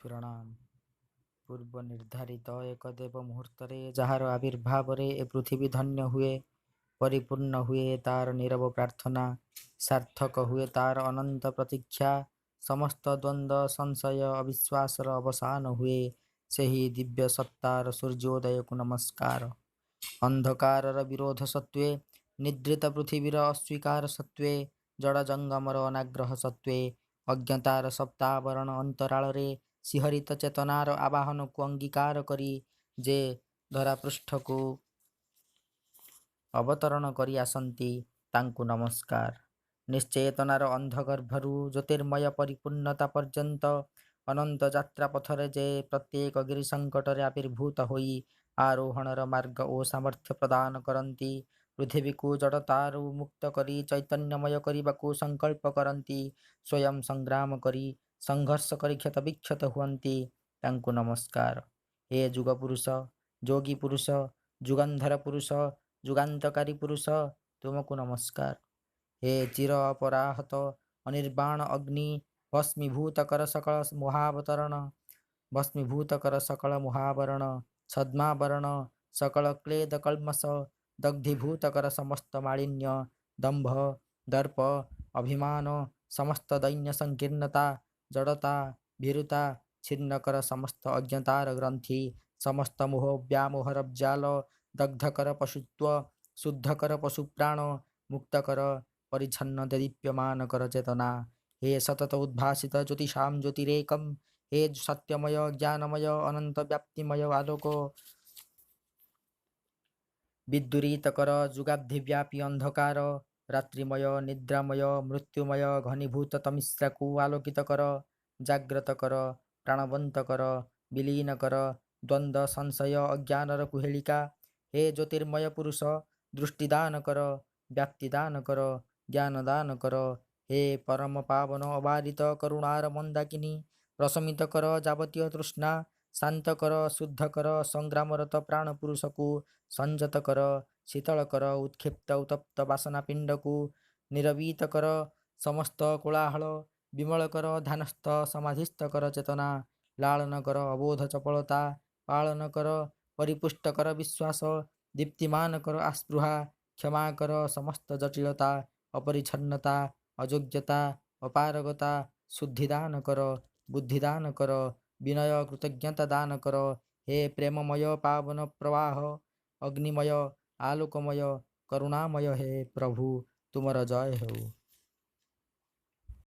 ପ୍ରଣାମ। ପୂର୍ବ ନିର୍ଦ୍ଧାରିତ ଏକ ଦେବ ମୁହୂର୍ତ୍ତରେ ଯାହାର ଆବିର୍ଭାବରେ ଏ ପୃଥିବୀ ଧନ୍ୟ ହୁଏ, ପରିପୂର୍ଣ୍ଣ ହୁଏ ତାର ନୀରବ ପ୍ରାର୍ଥନା, ସାର୍ଥକ ହୁଏ ତାର ଅନନ୍ତ ପ୍ରତୀକ୍ଷା, ସମସ୍ତ ଦ୍ୱନ୍ଦ୍ୱ, ସଂଶୟ, ଅବିଶ୍ୱାସର ଅବସାନ ହୁଏ, ସେହି ଦିବ୍ୟ ସତ୍ତାର ସୂର୍ଯ୍ୟୋଦୟକୁ ନମସ୍କାର। ଅନ୍ଧକାରର ବିରୋଧ ସତ୍ତ୍ୱେ, ନିଦ୍ରିତ ପୃଥିବୀର ଅସ୍ୱୀକାର ସତ୍ତ୍ୱେ, ଜଡ଼ ଜଙ୍ଗମର ଅନାଗ୍ରହ ସତ୍ତ୍ୱେ, ଅଜ୍ଞତାର ସପ୍ତାବରଣ ଅନ୍ତରାଳରେ ଶିହରିତ ଚେତନାର ଆବାହନକୁ ଅଙ୍ଗୀକାର କରି ଯେ ଧରାପୃଷ୍ଠକୁ ଅବତରଣ କରି ଆସନ୍ତି, ତାଙ୍କୁ ନମସ୍କାର। ନିଶ୍ଚେତନାର ଅନ୍ଧଗର୍ଭରୁ ଜ୍ୟୋତିର୍ମୟ ପରିପୂର୍ଣ୍ଣତା ପର୍ଯ୍ୟନ୍ତ ଅନନ୍ତ ଯାତ୍ରା ପଥରେ ଯେ ପ୍ରତ୍ୟେକ ଗିରିସଙ୍କଟରେ ଆବିର୍ଭୂତ ହୋଇ ଆରୋହଣର ମାର୍ଗ ଓ ସାମର୍ଥ୍ୟ ପ୍ରଦାନ କରନ୍ତି, ପୃଥିବୀକୁ ଜଡ଼ତାରୁ ମୁକ୍ତ କରି ଚୈତନ୍ୟମୟ କରିବାକୁ ସଂକଳ୍ପ କରନ୍ତି, ସ୍ୱୟଂ ସଂଗ୍ରାମ କରି ସଂଘର୍ଷ କରି କ୍ଷତବିକ୍ଷତ ହୁଅନ୍ତି, ତାଙ୍କୁ ନମସ୍କାର। ହେ ଯୁଗପୁରୁଷ, ଯୋଗୀ ପୁରୁଷ, ଯୁଗନ୍ଧର ପୁରୁଷ, ଯୁଗାନ୍ତକାରୀ ପୁରୁଷ, ତୁମକୁ ନମସ୍କାର। ହେ ଚିର ଅପରାହତ ଅନିର୍ବାଣ ଅଗ୍ନି, ଭସ୍ମୀଭୂତ କର ସକଳ ମୋହାବତରଣ, ଭସ୍ମୀଭୂତ କର ସକଳ ମୋହାବରଣ, ଛଦ୍ମାବରଣ, ସକଳ କ୍ଲେଦ କଳ୍ମଷ, ଦଗ୍ଧୀଭୂତ କର ସମସ୍ତ ମାଳିନ୍ୟ, ଦମ୍ଭ, ଦର୍ପ, ଅଭିମାନ, ସମସ୍ତ ଦୈନ୍ୟ ସଂକୀର୍ଣ୍ଣତା, ଜଡ଼ତା, ଭୀରୁତା, ଛିନ୍ନ କର ସମସ୍ତ ଅଜ୍ଞତାର ଗ୍ରନ୍ଥି, ସମସ୍ତ ମୋହ ବ୍ୟାମୋହର ଜାଲ, ଦଗ୍ଧ କର ପଶୁତ୍ୱ, ଶୁଦ୍ଧ କର ପଶୁପ୍ରାଣ, ମୁକ୍ତ କର, ପରିଚ୍ଛନ୍ନ ଦେଦୀପ୍ୟମାନ କର ଚେତନା। ହେ ସତତ ଉଦ୍ଭାସିତ ଜ୍ୟୋତିଷାମ ଜ୍ୟୋତିରେକମ୍, ହେ ସତ୍ୟମୟ ଜ୍ଞାନମୟ ଅନନ୍ତ ବ୍ୟାପ୍ତିମୟ ଆଲୋକ, ବିଦୂରିତ କର ଯୁଗାବ୍ଧିବ୍ୟାପୀ ଅନ୍ଧକାର, ରାତ୍ରିମୟ ନିଦ୍ରାମୟ ମୃତ୍ୟୁମୟ ଘନୀଭୂତ ତମିସ୍ରାକୁ ଆଲୋକିତ କର, ଜାଗ୍ରତ କର, ପ୍ରାଣବନ୍ତ କର, ବିଲୀନ କର ଦ୍ୱନ୍ଦ୍ୱ ସଂଶୟ ଅଜ୍ଞାନର କୁହେଳିକା। ହେ ଜ୍ୟୋତିର୍ମୟ ପୁରୁଷ, ଦୃଷ୍ଟିଦାନ କର, ବ୍ୟାପ୍ତିଦାନ କର, ଜ୍ଞାନଦାନ କର। ହେ ପରମ ପାବନ ଅବାରିତ କରୁଣାର ମନ୍ଦାକିନୀ, ପ୍ରଶମିତ କର ଯାବତୀୟ ତୃଷ୍ଣା, ଶାନ୍ତ କର, ଶୁଦ୍ଧ କର ସଂଗ୍ରାମରତ ପ୍ରାଣ ପୁରୁଷକୁ, ସଂଯତ କର, ଶୀତଳ କର ଉତ୍କ୍ଷିପ୍ତ ଉତ୍ତପ୍ତ ବାସନା ପିଣ୍ଡକୁ, ନିରବିତ କର ସମସ୍ତ କୋଳାହଳ, ବିମଳ କର ଧ୍ୟାନସ୍ଥ ସମାଧିସ୍ଥ କର ଚେତନା, ଲାଳନ କର ଅବୋଧ ଚପଳତା, ପାଳନ କର ପରିପୁଷ୍ଟ କର ବିଶ୍ୱାସ, ଦୀପ୍ତିମାନ କର ଆସ୍ପୃହା, କ୍ଷମା କର ସମସ୍ତ ଜଟିଳତା, ଅପରିଚ୍ଛନ୍ନତା, ଅଯୋଗ୍ୟତା, ଅପାରଗତା, ଶୁଦ୍ଧିଦାନ କର, ବୁଦ୍ଧିଦାନ କର, ବିନୟ କୃତଜ୍ଞତା ଦାନ କର। ହେ ପ୍ରେମମୟ ପାବନ ପ୍ରବାହ, ଅଗ୍ନିମୟ, ଆଲୋକମୟ, କରୁଣାମୟ ହେ ପ୍ରଭୁ, ତୁମର ଜୟ ହେଉ।